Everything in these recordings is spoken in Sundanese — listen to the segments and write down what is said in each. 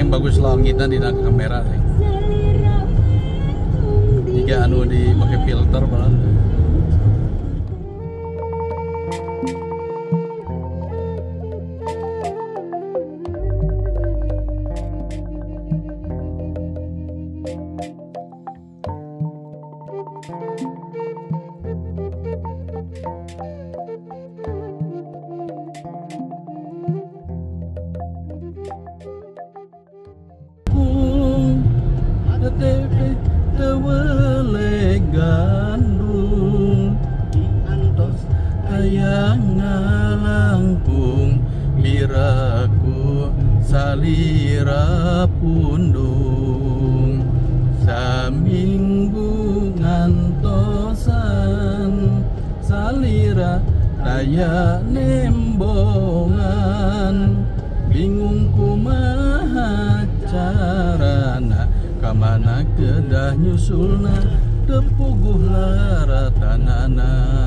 Bagus langitnya di kamera nih. Jika anu dipakai filter malah. Gandung antos hayang ngalangkung miraku salira pundung saminggu ngantosan salira daya nembongan bingung kumaha carana kamana kedah nyusulna tepuguh laratanana.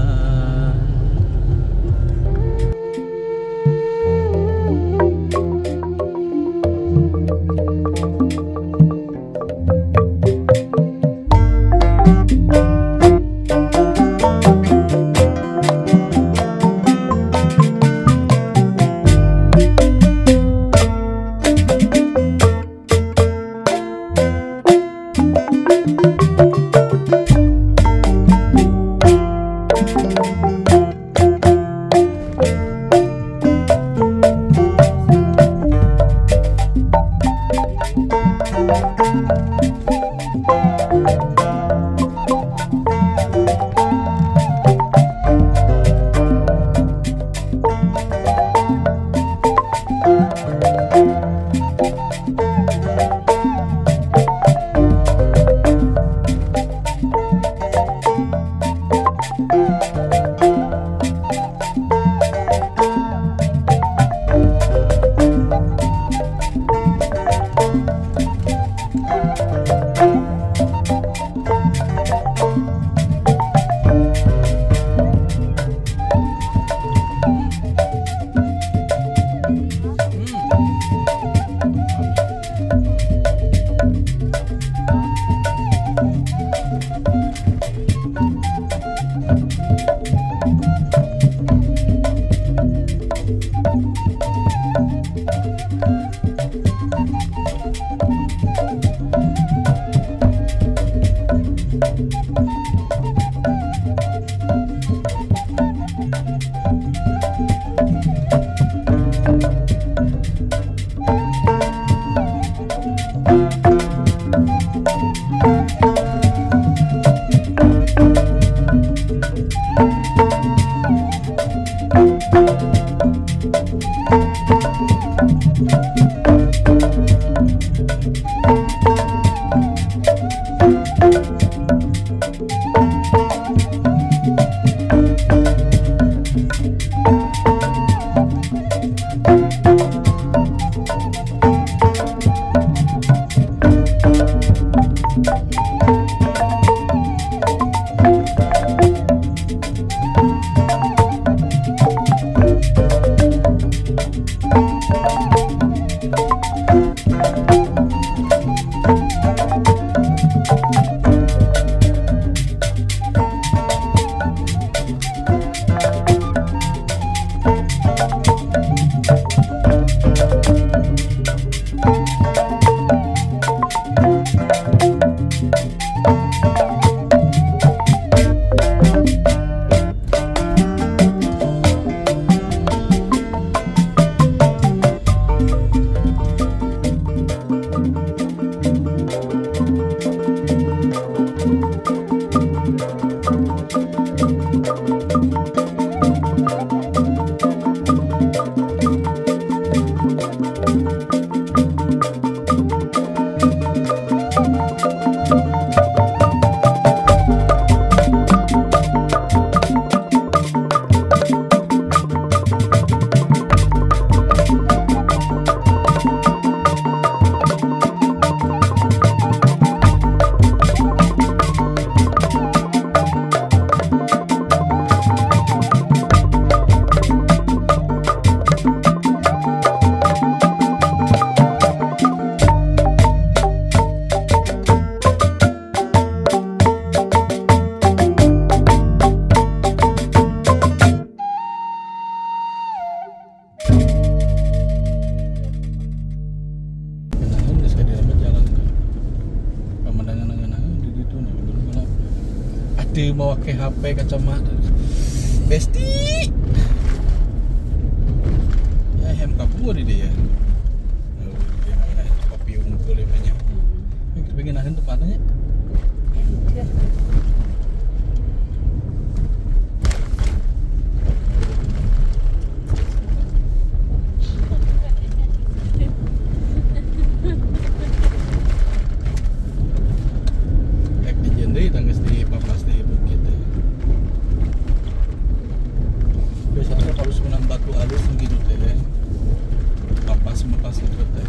Di dalam jalan tuh. Pemandangan di situ nih bener-bener. Ada mau pakai HP kacamata. Besti. Ya hem kapur di dia. Kopi unggul namanya. Kita pengen nahan tempatnya. Biasanya kalau semenang batu halus begitu teh, papas mepas itu teh.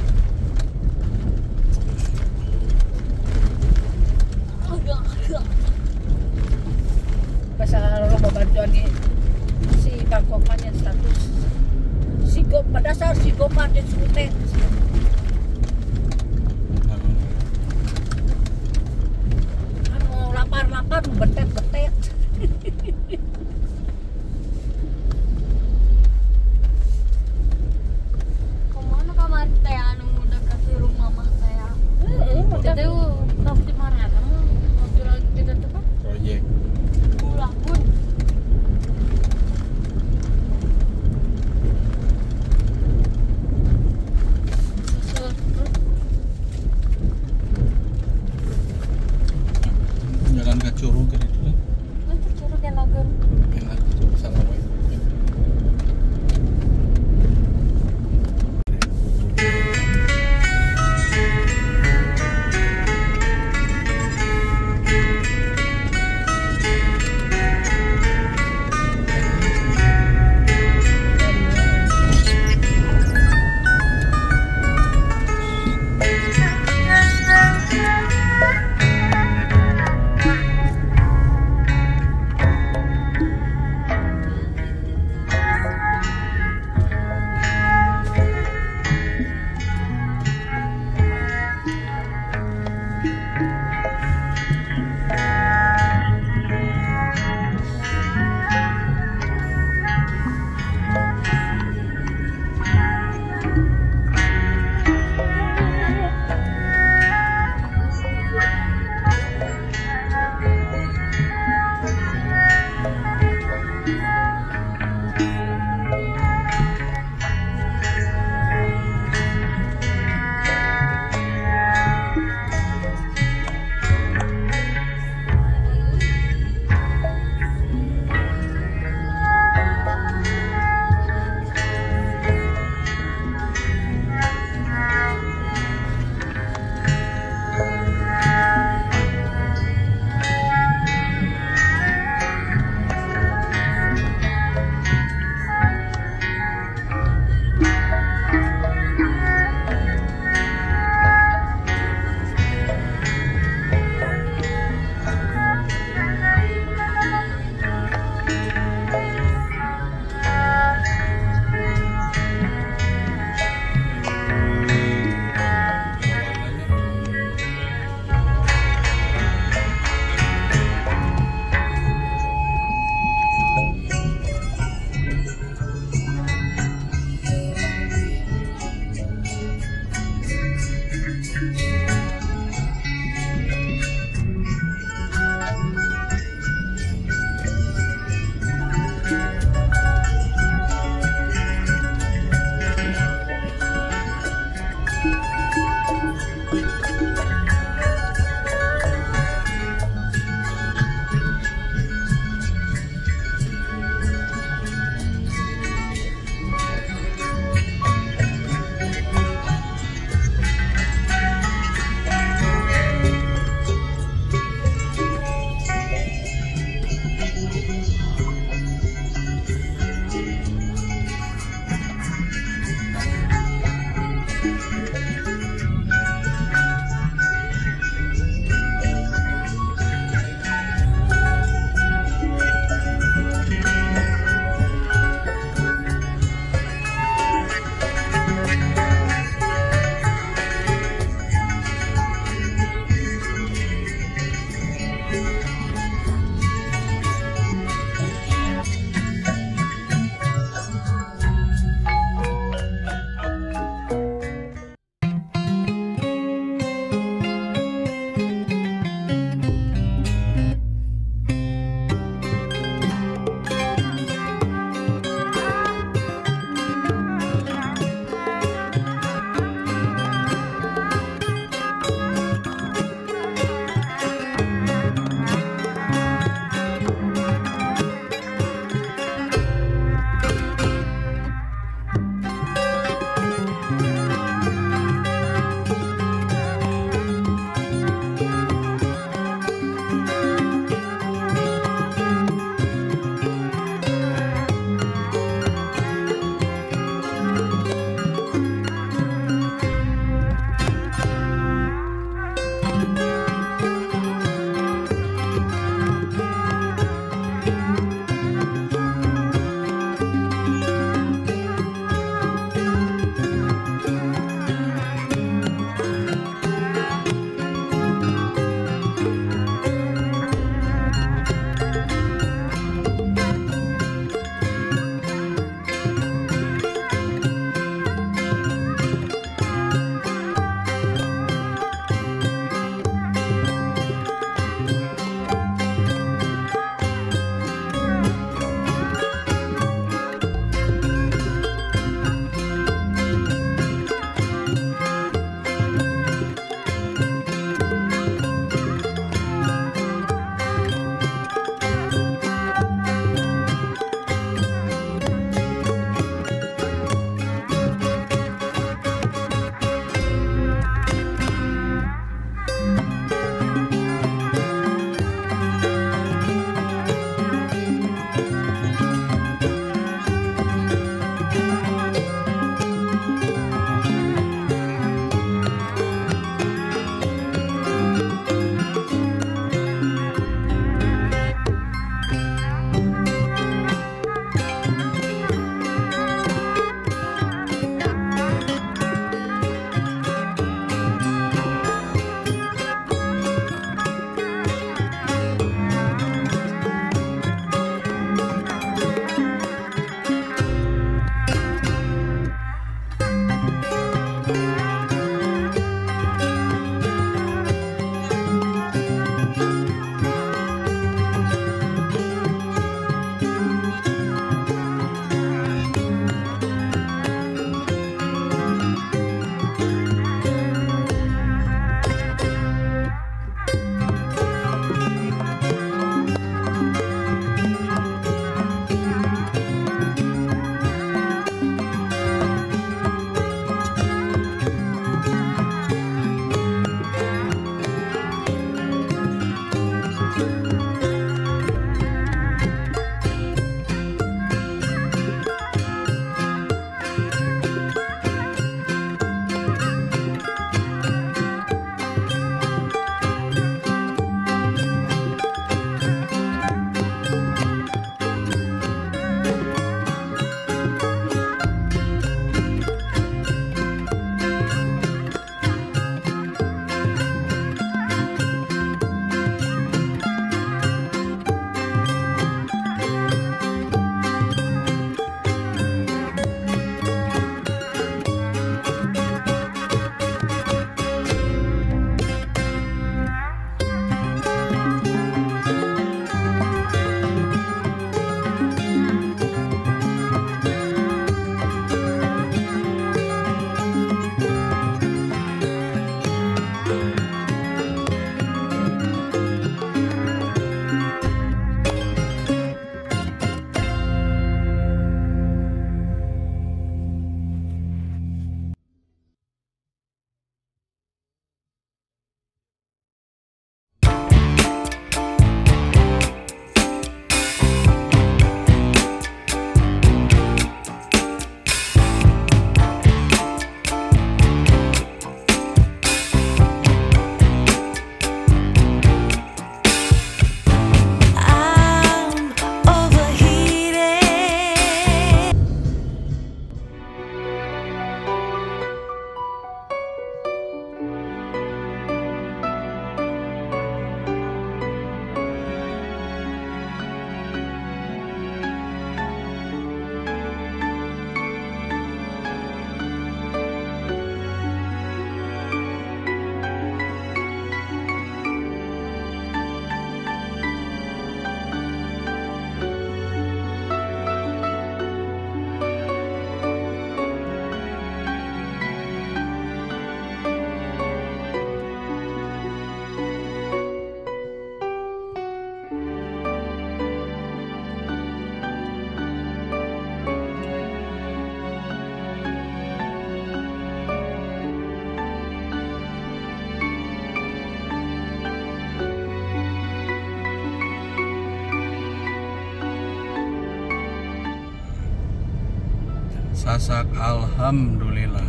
Sasak, alhamdulillah.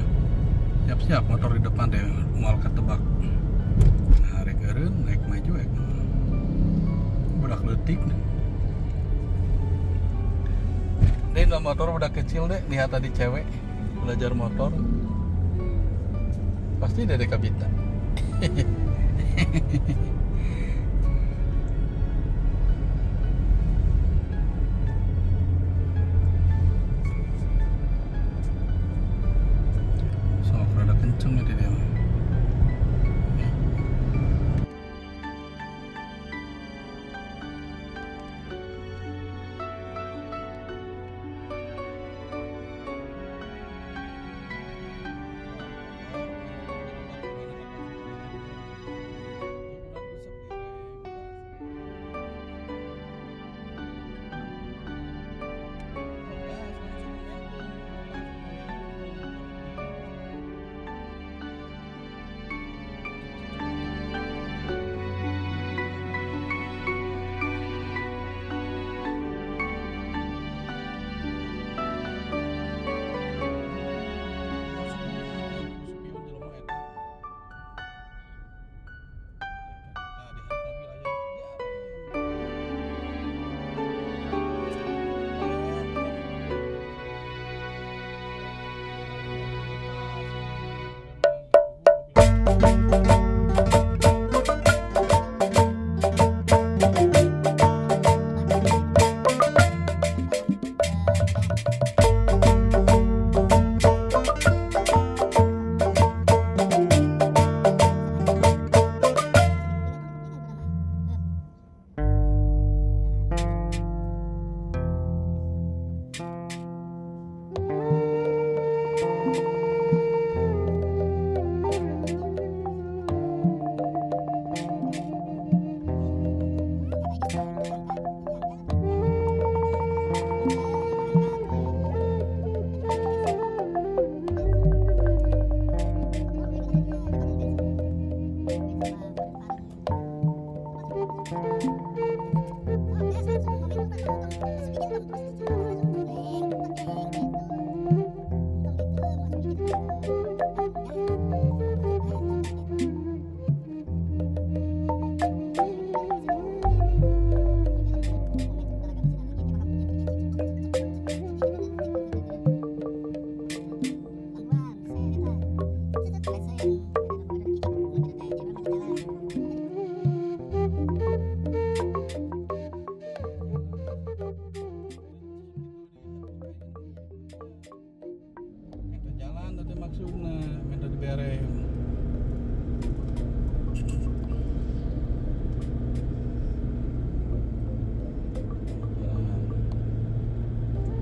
Siap-siap motor di depan deh, moal ketebak. Nah, rek eureun naik maju rek. Budak leutik. Deh, motor budak kecil deh, lihat tadi cewek belajar motor. Pasti dede kabita. Sok rada kenceng ya dia.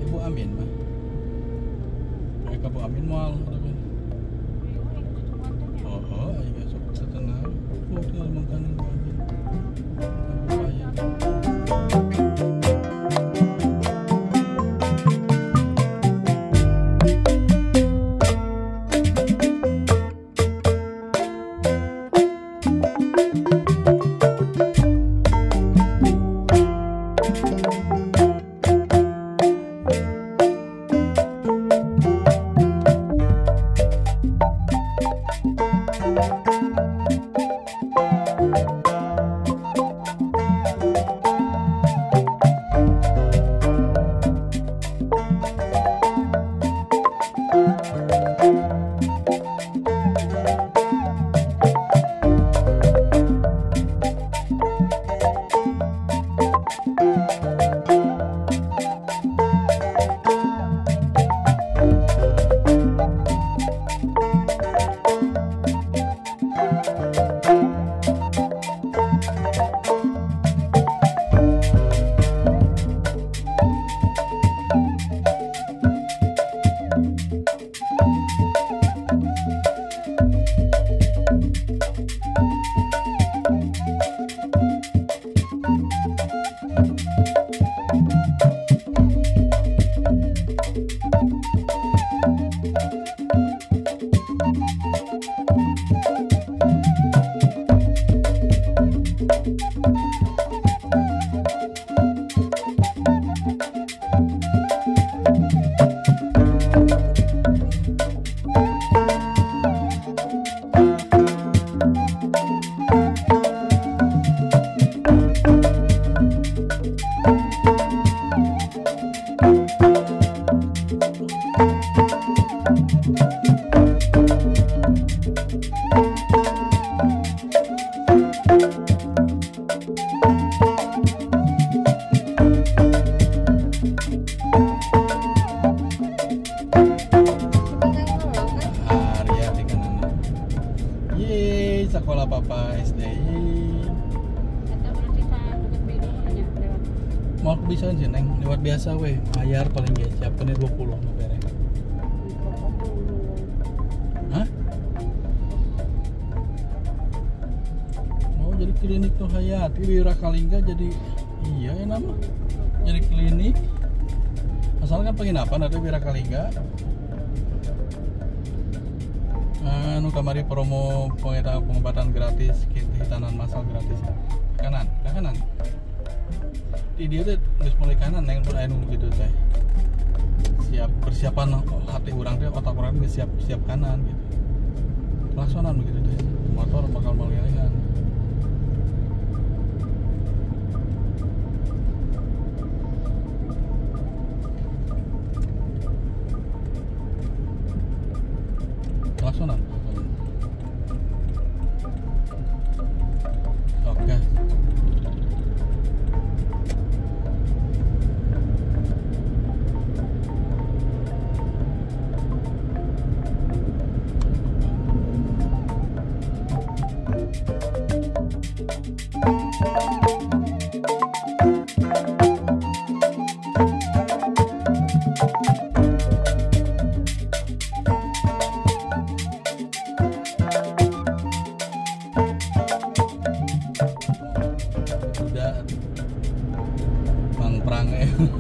Ibu Amin mah. Mereka Bu Amin moal Oh, oh, ayo besok setenang. Oh, tinggal makan Bu Amin. Amin. Sekolah Papa SDI. Mau bisa sih neng lewat biasa weh, bayar paling gak siapkan 20 nu bere. Hah? Mau jadi klinik tuh Hayati Wirakalingga jadi iya ya nama. Jadi klinik. Asalnya kan penginapan ada Wirakalingga. Anu kamari promo pengobatan gratis, hitanan massal gratis. Kanan, ke kanan. Di dia tuh geus mulai kanan neng pun aya nu gitu teh. Siap persiapan hati urang teh otak urang geus siap siap kanan gitu. Klaksonan begitu teh. Motor bakal malelehan. Klaksonan. Oke.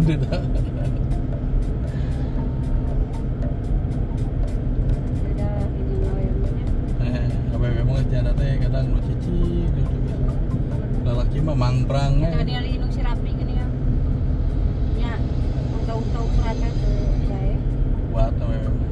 Udah. Awewe mah janda teh kadang nu cici gitu. Lalaki mah mangprang. Kita ningali nu si Rapi gini kan. Nya, tahu-tahu serana teu bae. Kuat awewe mah.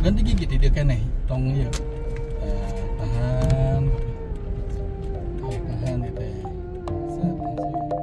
Ganti gigi tidak keneh tong ieu. Tahan. Tahan itu. Set langsung.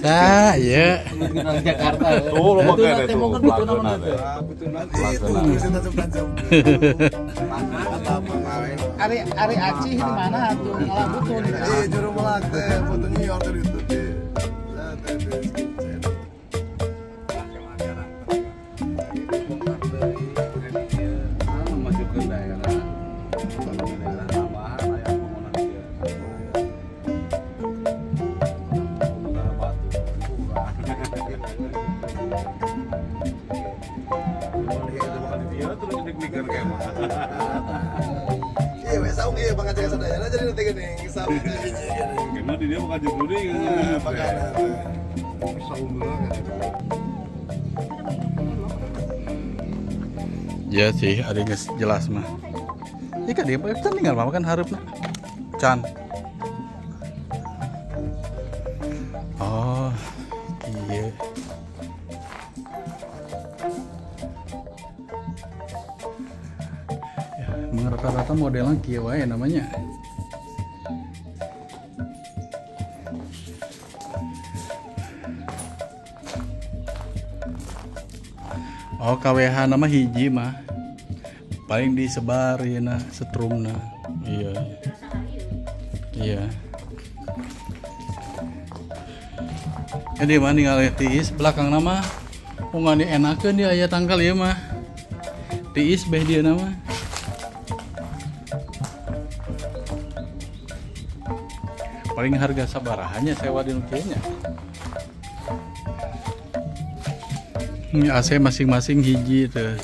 Nah, iya. Orang Jakarta. Oh, lo pakai itu. Ari Ari Acih di mana tuh? Ngalah butun. Iya, juru melak teh, fotonya order itu teh. Masuk ke daerah, daerah tambahan, ayam bangunan dia. Iya, wes saung ieu pangajak sadayana jadi nanti geuning sama hiji geuning. Karena di dia bakal jadi makanan. Ya sih, ada geus jelas mah. Ieu kan dia can tinggal mah kan hareupna. Can. Oh, iya. Ya, emang rata-rata modelnya kieu wae namanya. Oh, KWH nama hiji mah. Paling disebar ya na setrumna. Iya. Iya. Jadi mah ningali tiis belakang nama ungan enakeun dia aya tangkal ieu mah. Tiis beh dia nama. Paling harga sabarahannya sewa di nu kieu nya. Ini AC masing-masing hiji tuh.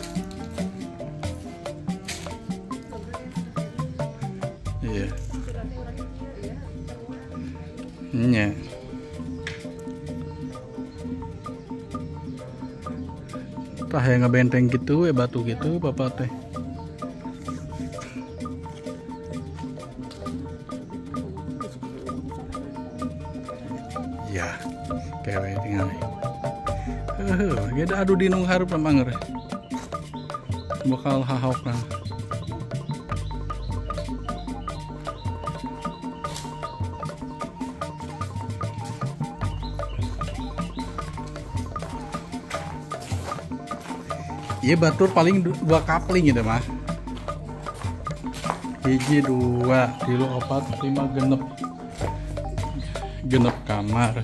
Iya. Iya. Tah yang ngebenteng gitu, batu gitu, bapak teh. Ya, kewe tinggal. Geda adu dinung hareup manger. Bakal hahaokna. Iya batur paling 2 kapling gitu mah. 1, 2, 3, 4, 5 genep. Genep kamar.